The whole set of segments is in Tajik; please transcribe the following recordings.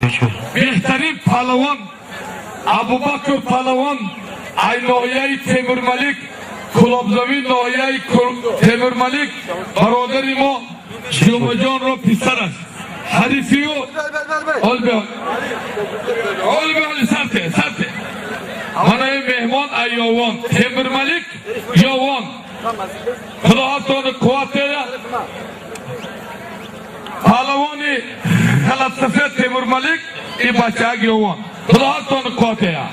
Беҳтарин паҳлавон Абубакр паҳлавон ай ноҳияи Темурмалик, Кулобзавӣ ноҳияи Темурмалик, бародари мо Ҷумаҷонро писараш. Ҳарифию олбе сарте сарте. Мана ин меҳмон ай Ёвон, Темурмалик, Ёвон. Худо ҳастона қувват диҳад. Паҳлавони халатсафед Темурмалик, ин бачаак Ёвон. Худо ҳастона қувват диҳад.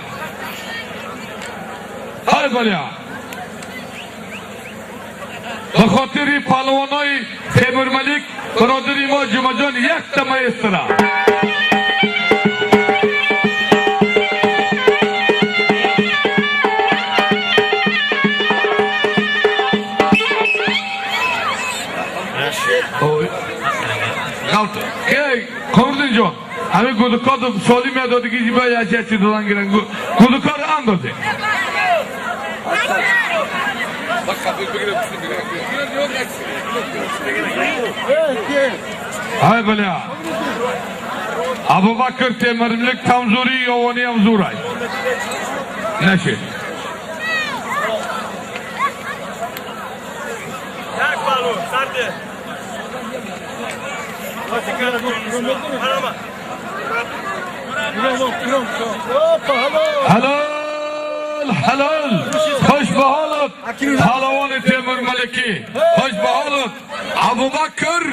Ҳай баля. Ба хотири паҳлавонои Темурмалик бародари мо Ҷумаҷон якта маэстро. Комрудинҷон, ҳамин гудукор соли медоди ки ба ячи додан гиран. Гудукор андозе. Ҳай баля. Абубакр Темурмалик камзури Ёвони ҳам зурай. Нашед. Як балу, сарде. Ҳалол, ҳалол. Хуш ба ҳолат паҳлавони Темурмаликӣ. Хуш ба ҳолат Абубакр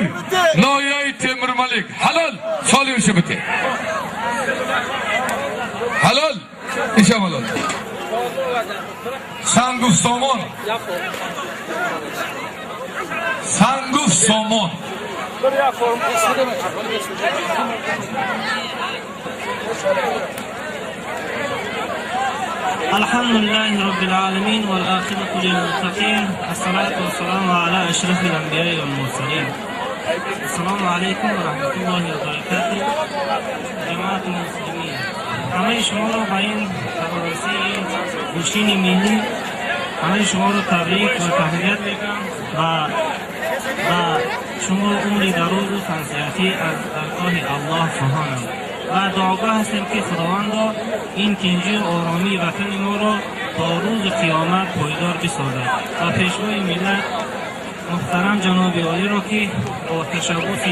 ноҳияи Темурмалик. Ҳалол, солим шубите. Ҳалол, ишам ҳалол. Сангуф сомон. Сангуф сомон. الحمد لله رب العالمين والآخرة للمتقين، الصلاة والسلام على أشرف الأنبياء والمرسلين. السلام عليكم ورحمة الله وبركاته. جماعة المسلمين، همه شما را با این فرارسی گوشین ملی همه شما را تبریک و تهنیت میگم و شما عمری دراز و تنصیحتی از درگاه الله خواهانم و دعاگاه هستیم که خداوند این تنجی و آرامی وطن ما را تا روز قیامت پایدار بسازد و پیشوای ملت محترم جناب عالی را که با تشبث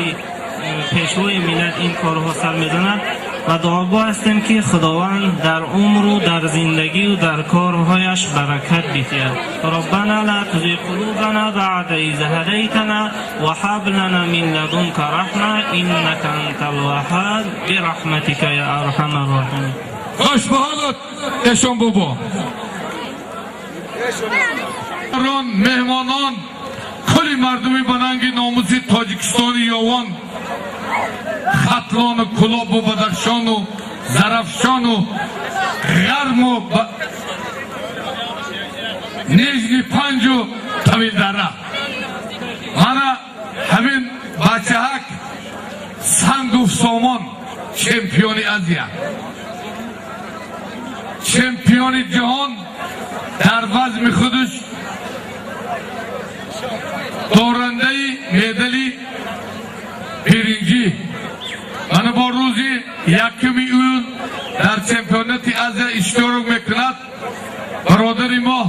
پیشوای ملت این کارها سر میزند و دعاگاه هستیم که خداوند در عمر و در زندگی و در کارهایش برکت بدهد. ربنا لا تزغ قلوبنا بعد إذ هديتنا وهب لنا من لدنك رحمة إنك أنت الوهاب برحمتك يا أرحم الراحمين. خوش به حالت اشون بابا. مهمانان، کلی مردمی بنانگی ناموسی تاجیکستانی یوان، хатлону Кулобу Бадахшону Зарафшону Ғарму Нижни Панҷу Тавилдара. Мана ҳамин бачаҳак Сангуф Сомон, чемпиони Азия, чемпиони ҷаҳон дар вазми худаш, дорандаи медали биринҷӣ. Мана бо рӯзи 1 июн дар чемпионати Азия иштирок мекунад бародари мо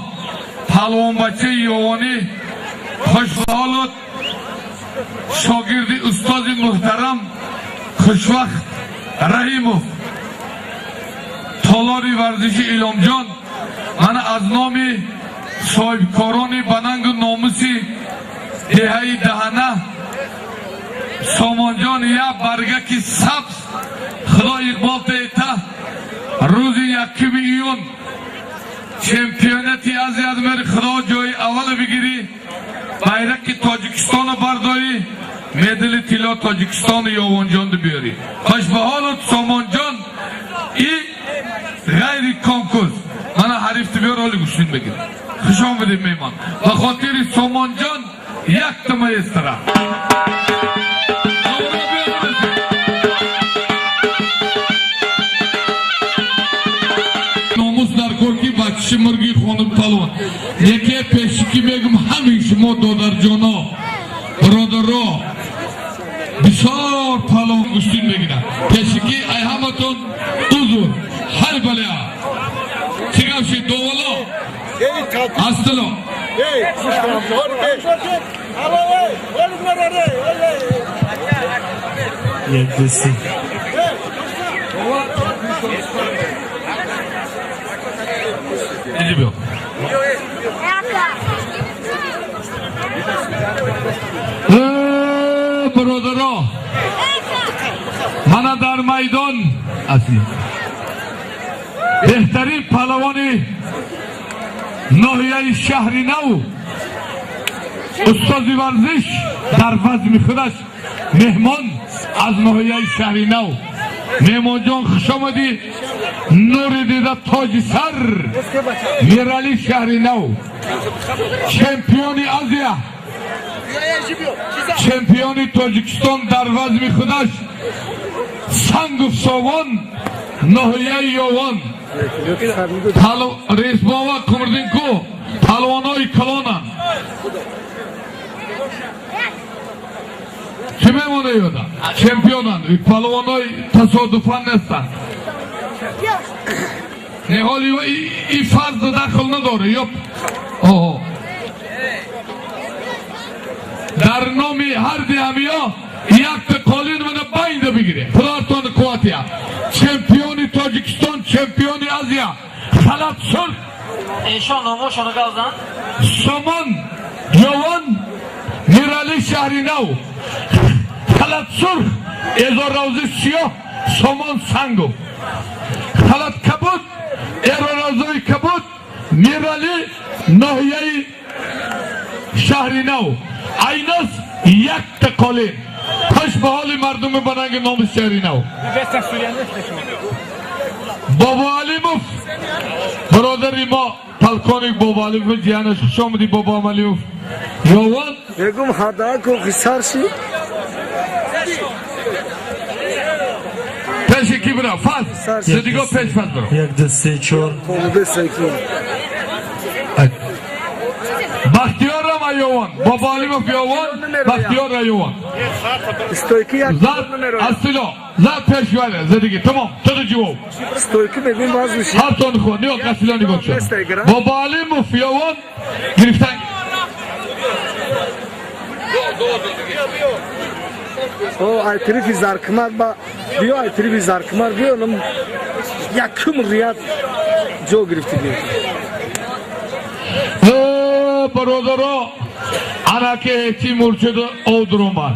паҳлавонбачаи Ёвонӣ. Хушбаҳолот, шогирди устози муҳтарам Хушвахт Раҳимов, толори варзиши Иломҷон. Мана аз номи соҳибкорони банангу номуси деҳаи Даҳана Сомонҷон як баргаки сабз. Худо иқбол теета. Рӯзи 1 июн чемпионати Азия мери, Худо ҷои аввала бигирӣ, байрақи Тоҷикистоно бардорӣ, медали тилло Тоҷикистону Ёвонҷонду биёрӣ. Хуш ба ҳолат, Сомонҷон. И ғайри конкурс мана ҳарифту биёр, оли гӯштин бигир. Хуш омадед, меҳмон. Ба хотири Сомонҷон якта маэстро. Номус дар кор ки бачиши мурги хонум палвон. Яке пешики мегум, ҳамин шумо, додарҷоно, бародаро, бисёр палвон. гӯштин мегирад. Пешики ай ҳаматон узр. Ҳар балеа. Чӣ гап шид довало? Астило. Як ду се. Иди биё. Бародаро, мана дар майдон асли беҳтарин паҳлавони ноҳияи шаҳри нав, устози варзиш дар вазми худаш, меҳмон аз ноҳияи шаҳри нав. Меҳмонҷон, хуш омадӣ. Нури дида тоҷи сар, Мирали шаҳри нав, чемпиони Азия, чемпиони Тоҷикистон дар вазми худаш, Сангов Совон, ноҳияи Ёвон. Ресбова Кумрдинку, палвонои калонанд. Чӣ мемона ёда? Чемпионанд, палвонои тасодуфан нестанд. Ниҳоли и фарз дахл надорад. Ё оҳо. Дар номи ҳар диҳамиё якта қолин мана байнда бигире. Худоатон қувватия. Чемпиони Тоҷикистон, чемпиони Азия. Халат сурх. Эшон номошоно гавзан. Сомон Ёвон, Мирали шаҳри нав. Халат сурх, эзоравзи сиёҳ, Сомон Сангов. Халат кабуд, эроразои кабуд, Мирали ноҳияи шаҳри нав. Айнас якта қолин. Хуш ба ҳоли мардуми бананги номи шаҳри нав. Бобо Алимов, бародари мо, полковник Бобо Алимов, ҷиянаш, хуш омадӣ Бобо Алимов. Ёвон мегум ҳаdaa кохи сар ши. Пеши ки бира? Фаз. Зидиго пеш фаз биро. 1 2 3 4. Бахтиёрам Айовон, Бобо Алимов Ёвон, Бахтиёр Айовон. Стойки як зад астило, зад пеш вале, зидиги, тамом, таду ҷавоб. Стойки мегум баз миши. Ҳартон хун, ниё қасило нигоҳ шуд. Бобо Алимов Ёвон гирифтан. О, ай тарафи Заркмар ба биё, ай тарафи Заркмар биё, нам якум рият ҷо гирифти биё. Бародаро, анаки ҳечи муршиду овдур омад.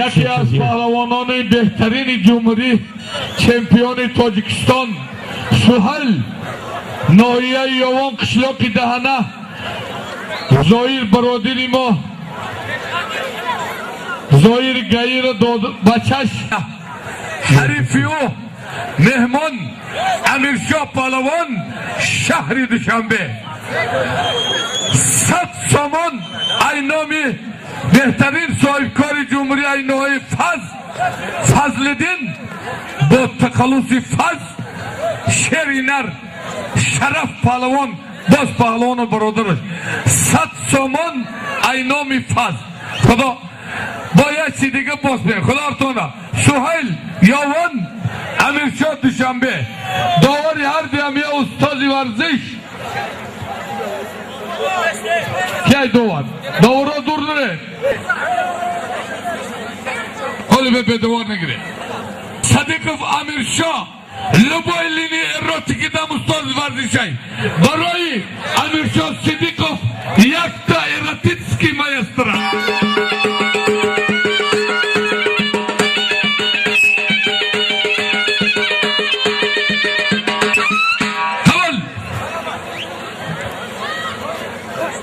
Яке аз паҳлавонони беҳтарини ҷумҳурӣ, чемпиони Тоҷикистон, Суҳал, ноҳияи Ёвон, қишлоқи Даҳана, Зоир бародари мо, Зоир Гаира дод бачаш, ҳарифи ӯ меҳмон Амиршоҳ паҳлавон, шаҳри Душанбе. 100 сомон ай номи беҳтарин соҳибкори ҷумҳурӣ, ай ноҳияи Фаз, Фазлиддин бо тақаллуси Фаз, шери нар, Шараф паҳлавон, боз паҳлавону бародараш. 100 сомон ай номи Фаз. Худо бо як чи дига боз бе. Худоартона. Суҳайл Ёвон, Амиршоҳ Душанбе. Довари ҳар диҳамия устози варзиш. Кай довар? Доваро дур наре. Ҳоли бе бедовар нагире. Садиқов Амиршоҳ, любой линии эротики дам устози варзишай. Барои Амиршоҳ Сидиқов якта эротический маэстро.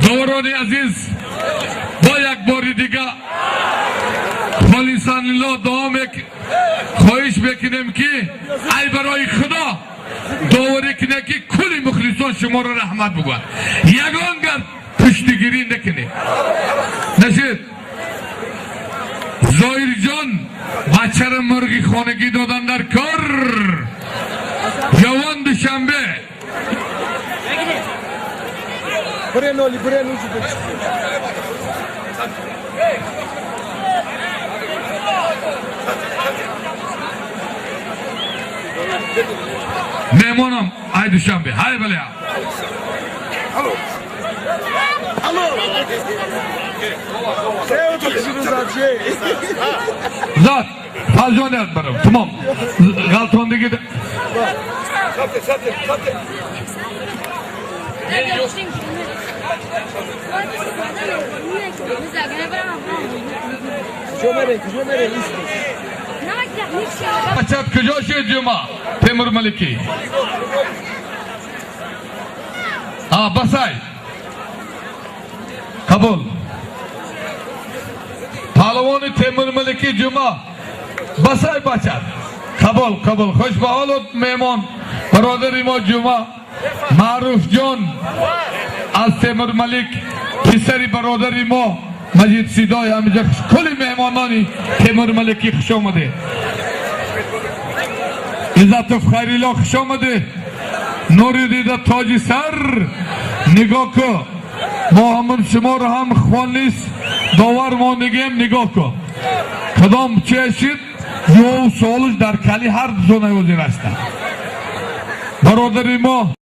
Доварони азиз, бо як бори дига холисанло дуо хоҳиш мекунем ки ай барои Худо доварӣ кунед ки кулли мухлисон шуморо раҳмат бигӯяд. Ягон гап пуштигирӣ накунед. Нашид Зоирҷон бачаро мурғи хонагӣ додан дар кор. Ҷавон Душанбе. Меҳмонам ай Душанбе. Ҳай бале. Алло. Алло. Зад. Фарҷоният барам. Тамом. Ғалтондиги. Бачат куҷо шуд ҷума? Темур Маликӣ. Басай. Қабул. Паҳлавони Темур Маликӣ ҷума. Басай бачат. Қабул, қабул. Хуш ба ҳолат меҳмон. Бародари мо ҷума. Маъруф ҷон аз Темур Малик, писари бародари мо Маҷид Сидой ҳамиҷа кулли меҳмонони Темур Маликӣ хуш омадед. Иззатов Хайрилло хуш омадед. Нури дида тоҷи сар. Нигоҳ кун. Мо ҳамун шуморо ҳам хонис довар мондагием нигоҳ кун. Кадом чешид ё суолуш дар кали ҳар ду зонаи ҳозир ҳастанд. Бародари мо